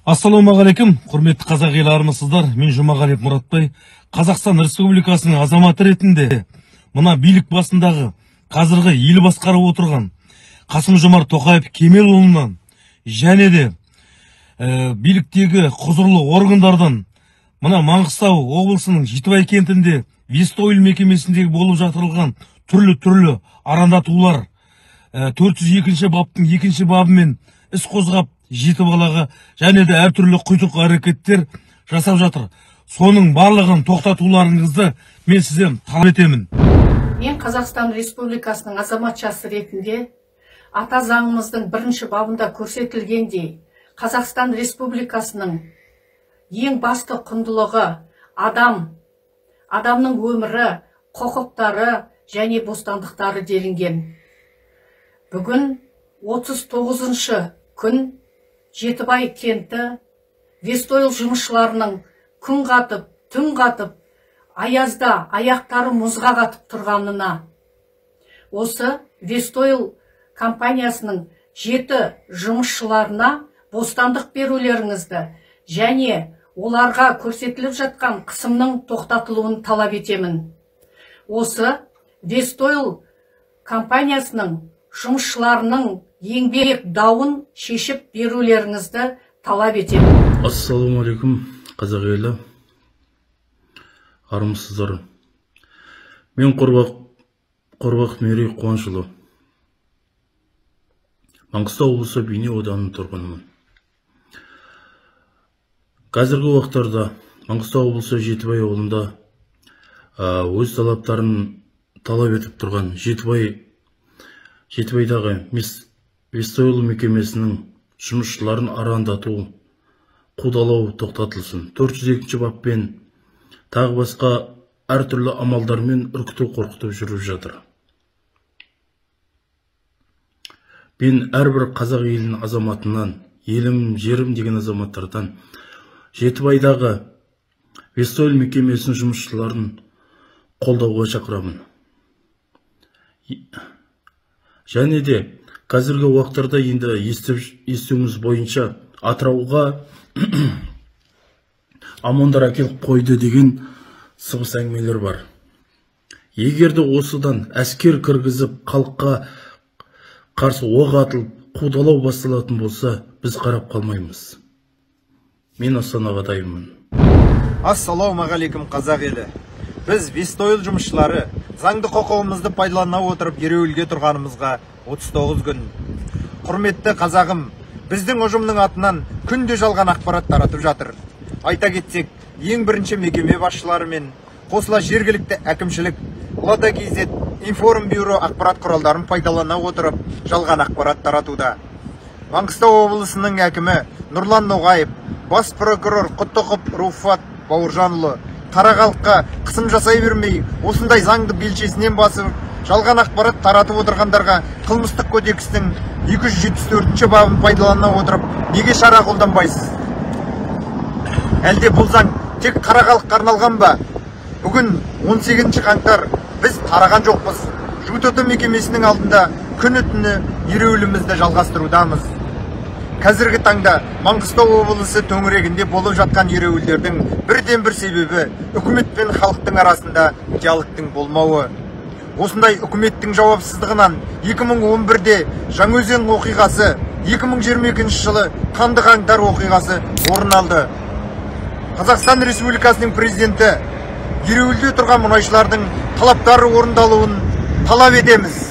Ассалаумағалейкум, құрметті қазақ елі, армысыздар. Мен Жұмағалиев Мұратбай, Қазақстан Республикасының азаматы ретінде мына билік басындағы қазіргі ел басқарып отырған Қасым-Жомарт Тоқаев Кемелұлынан және де биліктегі құзырлы органдардан мына Маңғыстау облысының Жетібай кентінде Вестойл мекемесіндегі болып жатырылған түрлі-түрлі арандатулар, 402 баптың 2 бабымен іс қозғап, жеті балаға және де әртүрлі құйтырқы әрекеттер жасап жатыр. Соның барлығын тоқтатуларыңызды мен сізден талап етемін. Мен Қазақстан Республикасының азаматшасы ретінде ата заңымыздың 1 бабында көрсетілгендей, Қазақстан Республикасының ең басты құндылығы адам, адамның өмірі, құқықтары және бостандықтары делінген. Бүгін 39-шы күн Жетібай кенті Вестойл жұмысшыларының күн қатып, түн қатып, аязда аяқтары мұзға қатып тұрғанына, осы Вестойл компаниясының 7 жұмысшыларына бостандық берулеріңізді және оларға көрсетіліп жатқан қысымның тоқтатылуын талап етемін. Осы Вестойл компаниясының жұмысшыларының еңбек дауын шешіп берулеріңізді талап етемін. Ассалаумағалейкум, қазақ елі, армысыздар. Мен Қорбақ Мерей Қуанышұлы, Маңғыстау облысы Бейнеу ауданының тұрғынымын. Қазіргі уақыттарда Маңғыстау облысы Жетібай ауылында өз талаптарын талап етіп тұрған Жетібайдағы Вестойл мекемесінің жұмысшыларын арандату, қудалау тоқтатылсын. 402 баппен тағы басқа әртүрлі амалдармен үркіту, қорқытып жүріп жатыр. Мен әрбір қазақ елінің азаматынан, елім, жерім деген азаматтардан Жетібайдағы Вестойл мекемесінің жұмысшыларын қолдауға шақырамын. Және де қазіргі уақыттарда енді естуіміз бойынша Атырауға ОМОНдар әкеліп қойды деген сыбыс әңгімелер бар. Егер де осыдан әскер кіргізіп, халыққа қарсы оқ атылып, қудалау басталатын болса, біз қарап қалмаймыз. Мен Астанаға дайынмын. Ассалаумағалейкум, қазақ елі. Біз Вестойл жұмысшылары заңды құқығымызды пайдалана отырып ереуілге тұрғанымызға 39 күн. Құрметті қазағым, біздің ұжымның атынан күнде жалған ақпарат таратып жатыр. Айта кетсек, ең бірінші мекеме басшыларымен қосыла жергілікті әкімшілік, Лада KZ, Информбюро ақпарат құралдарын пайдалана отырып жалған ақпарат таратуда. Маңғыстау облысының әкімі Нұрлан Ноғаев, бас прокурор Құттықов Руфат Бауыржанұлы қара халыққа қысым жасай бермей, осындай заңды белшесінен басып, жалған ақпарат таратып отырғандарға қылмыстық кодекстің 274 бабын пайдалана отырып, неге шара қолданбайсыз? Әлде бұл заң тек қара халыққа арналған ба? Бүгін 18 қаңтар, біз тараған жоқпыз. ЖУТТ мекемесінің алдында күні-түні ереуілімізді жалғастырудамыз. Қазіргі таңда Маңғыстау облысы төңірегінде болып жатқан ереуілдердің бірден-бір себебі үкімет пен халықтың арасында диалогтың болмауы. Осындай үкіметтің жауапсыздығынан 2011-де Жаңаөзен оқиғасы, 2022 жылы Қанды қаңтар оқиғасы орын алды. Қазақстан Республикасының президенті ереуілде тұрған мұнайшылардың талаптары орындалуын талап етеміз.